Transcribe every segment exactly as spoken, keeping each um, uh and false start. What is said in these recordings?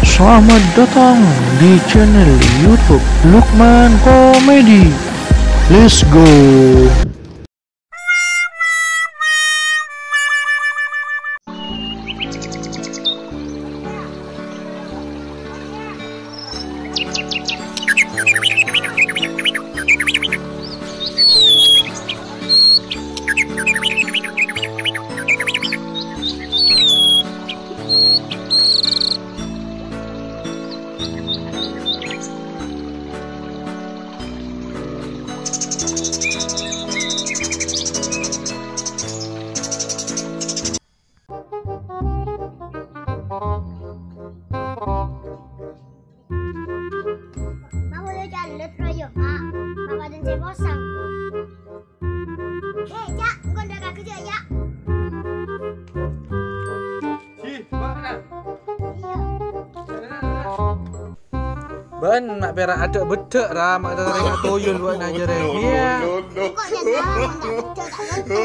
Selamat datang di channel YouTube Lukman Comedy. Let's go. Mau lo jalan, Bro, yo, Kak. Bapak dan saya posang. Eh, Cak, engko' ndak kagek, Cak, Cak. Ih, Mbak, nah. Iya. Bâ'na ma' pèra' adâ' beddhâ', ra, ma' terrèng atoyol bâ'na jârèya. Iyâ. Kok nyata, kok nyata, kok nyata.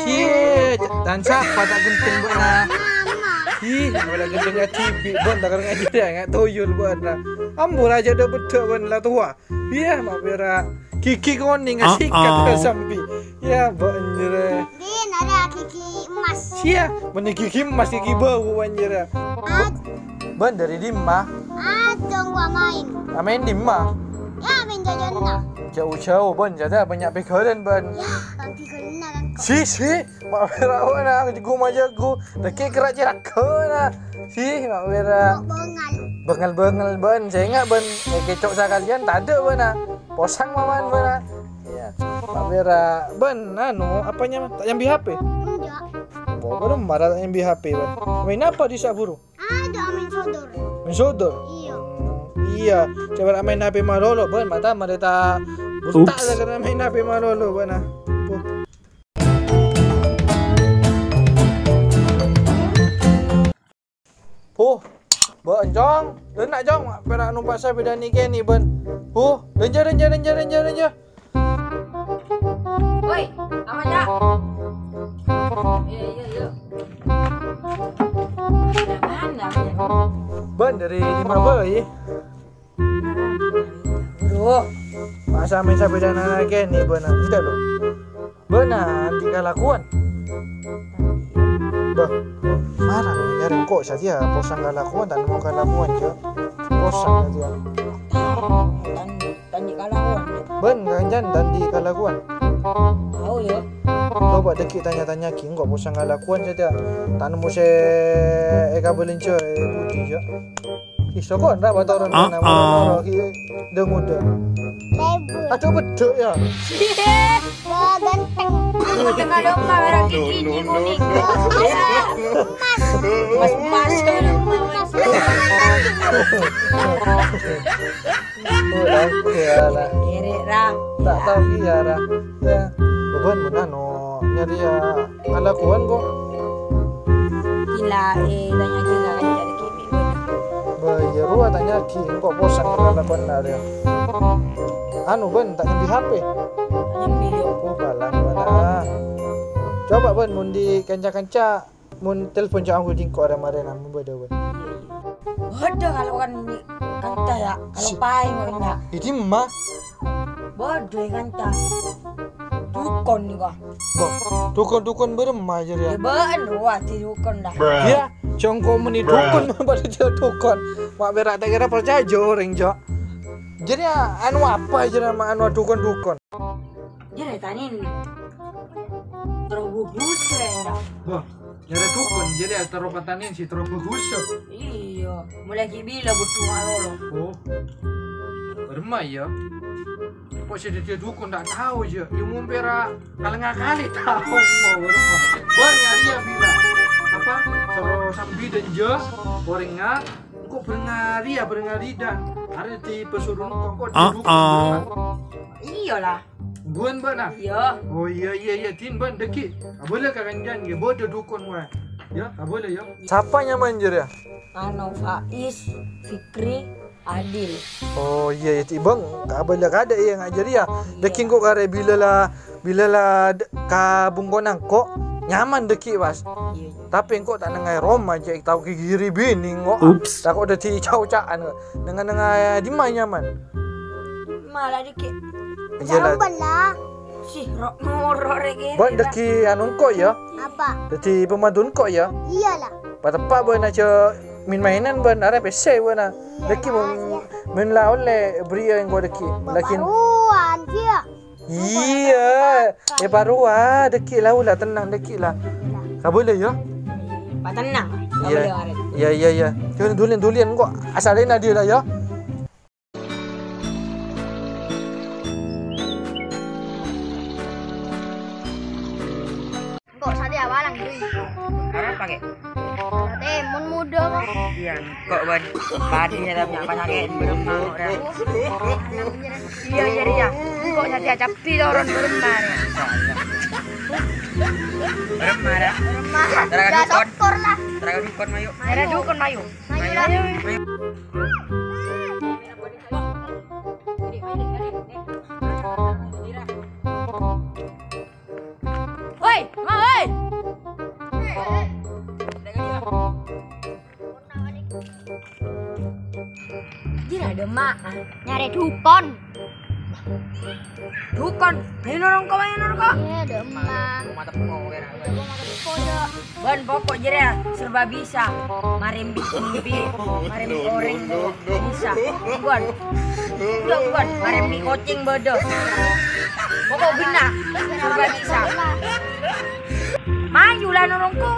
Cie, dan sapa ta' ghenteng bâ'na? Mama. Ih, ma' pèra' ghenteng kadhibi', bâ'na ta' karè ngajhâri, nga' toyol bâ'na. Ambu rajâ adâ' beddhâ' bâ'na la towa. Iyâ, ma' pèra' ghighi konèng, sikat ka sambi. Iyâ, bâ'na jârèya. Din, ada gigi emas. Sia, mènè ghighi emas, ghighi bâu, bâ'na jârèya. Ad- Bâ'na dâri dimma? Adâ' gua maèn. Amaèn dimma? Ya, maèn jhâjhâna. Jhâu-jhâu, bâ'na, jâdâ bânnya' pèghâlân, bâ'na. Ya, kan pèghâlânna kan kok. Si, si, ma' pèra' bâ'na, jhâghu ma' jhâghu. Dhâggi' kèra' cèraghâna. Si, ma' pèra'. Kok bângal. Bângal-bângal, bâ'na. Sènga', bâ'na. Èkèco' sakalèyan, tadâ' bâ'na. Posang maman bâ'na. Iyâ. Ma' pèra'. Bâ'na, anu, apanya, ta' nyambi H P? Enggak. Bâ'na marah ta' nyambi H P, bâ'na. Maèn apa dissa' buru? Adâ' maèn sodor. Maèn sodor? Iyâ. Hmm, iyâ. Coba maèn H P malolo, bâ'na. Mata marèta buta. Ups. Karena maèn H P malolo, bâ'na. Puh. Huh, bâ'na, Cong. Dâ'enna', Cong. Pèra' nompa' sapèdana kènè', bâ'na. Huh, lènjâ, lènjâ, lènjâ, lènjâ, lènjâ. Woi, apa, Cak? Iyâ, iyâ, iyâ. Mana, ya? Bâ'na dâri dimma bhâi? Buru. Masa maèn sapèdana kènè' bâ'na? Enggak, loh. Bâ'na andi' kalakowan? Bâh, marah nyarè engko' satèya posang kalakowan, ta' nemmo kalakowan, Cok. Posang satèya. Tan-, tandi' kalakowan. Bâ'na kancan tandi' kalakowan. Tao, ya. Coba dhâggi' tanya-tanya'aghi engko' posang kalakowan satèya. Ta' nemmo sè èkabâlânjhâ è budi, Cok. Ih, sokon ra bâtoron. Ah, nang ah. Moro-moro ki dengudeng. Lebu. Adâ' beddhâ', ya. Wah, ganteng. Tengah domba, merah gigi, kuning. Emas. Emas, emas. Emas. Oh, oke, ya, lah. Kiri, ra. Ta' tao ki, ya, ra. Ya. Bâ'na mènta no nyarè, ya. Kalakowan, kok. Gila, eh, tanya gila kan jadi kimi, bener. Bâh, iyâ, rowa tanya ki, engko' posang kalakowan arèya. Anu, bâ'na, ta' nyambi H P? Nyambi, yo. Oh, palang, bâ'na. Coba, bâ'na, mon dâri kanca-kanca, mon telpon jhâ' angghuy engko' arè marèna, mon bâdâ, bâ'na. Bâdâ kalakowan kanca, ya. Kalo si-, paèng, kok, enggak. Ini mah. Bâdâ, kanca. Dukon nèka. Bâh, dukon-dukon bârâmma jârèya? Ya, bâ'na rowa dâri dukon, dah. Iyâ, jhâ' engko' mènè dukon, padâ jâ' dukon. Ma' pèra' ta' kèra parcajâ orèng, Cok. Jârèya anu apa jârèya ma' anu dukon-dukon? Jârèya tanèn. Terro bubus, jârèya. Bâh, jârèya dukon, jârèya terro patanèn sè terro bubus. Iyâ, molaè ghi' bilâ buttu malolo. Oh. Bârâmma, iyâ? Kok sè dhâddhiyâ dukon ta' tao, jâ? Iyâ, mon pèra' kalènga kalè tao. Bârâmma. Bâ'na arèya bilâ. Apa? Soro sambi dânjâ, orèngnga, kok bârâmma arèya, bârâmma arèya. Arèya dipasoro kok, kok dukon. Iyâ, lah. Bun, bâ'na? Iyâ. Oh, iyâ, iyâ, iyâ, din, bâ'na, dhâggi'. Abâlâ ka kancana, yâ, bâdâ dukon, wah. Yâ, abâlâ, yâ. Sapa nyamana jârèya? Anu, Faiz, Fikri, Adil. Oh, iyâ, iyâ, Cik, Bang. Abâlâ kadâ', iyâ, nga' jârèya. Iyâ. Dhâggi' engko' karè bilâ la, bilâ la d-, ka bungkona engko', Nyaman dâgghi', Bas. Iyâ, iyâ. Tapè engko' ta' nèngalè roma, jhâ' tao ghi' ghiri binè engko'. Ups. Tako' dhâddhi ca'-oca'an. Nèng-nèngalè dimma nyaman? Malah dâgghi'. Iyâ, la. Jauh, Bal, la. Sih, ro-, noro' rè kèra. Bân dâgghi' anu engko' yâ. Apa? Dhâddhi pembantu engko' yâ. Iyâ, la. Pateppa' bân ajâ maèn-maènan bân arè pèssè bân. Iyâ, dâgghi' la, mon, iyâ. Mon la ollè bâriyâ engko' dâgghi'. Lagi. Baruan, iyâ. Iyâ, è, parowa, dâgghi' la, la, tennang, dâgghi' la. Kabâlâ, yâ? Patennang. Iyâ. Kabâlâ, arè. Iyâ, iyâ, iyâ. Jhâ' dulian, dulian, engko' asarèna dhiyâ la, yâ. Engko' satèya walang, Boy. Arapa, Kè? Satè mon muda, kok. Iyâ, engko' bân. Padâ sè ta' panyakèt, bârâmma, kok, ra. Iyâ, iyâ, iyâ. Engko' satèya cabbhi toron bârâmma, ra. Bârâmma, ra. Bârâmma. Tara ka dukon. Syukur, la. Tara ka dukon, mayu. Tara dukon, mayu. Mayu, la. Mayu. Woi, ma, woi. Jhâ' la, dâ' emma'. Nyarè dukon. Dukon. Ayo, norong ko, ayo, norong ko. Iyâ, dâ' emma'. Bân poko' jârèya serba bisa. Marè embi'-embi', marè embi' orèng bisa. Bân. Bân, bân. Marè embi' kocèng bâdâ. Poko' ghenna', serba bisa. Mayu la norong ko.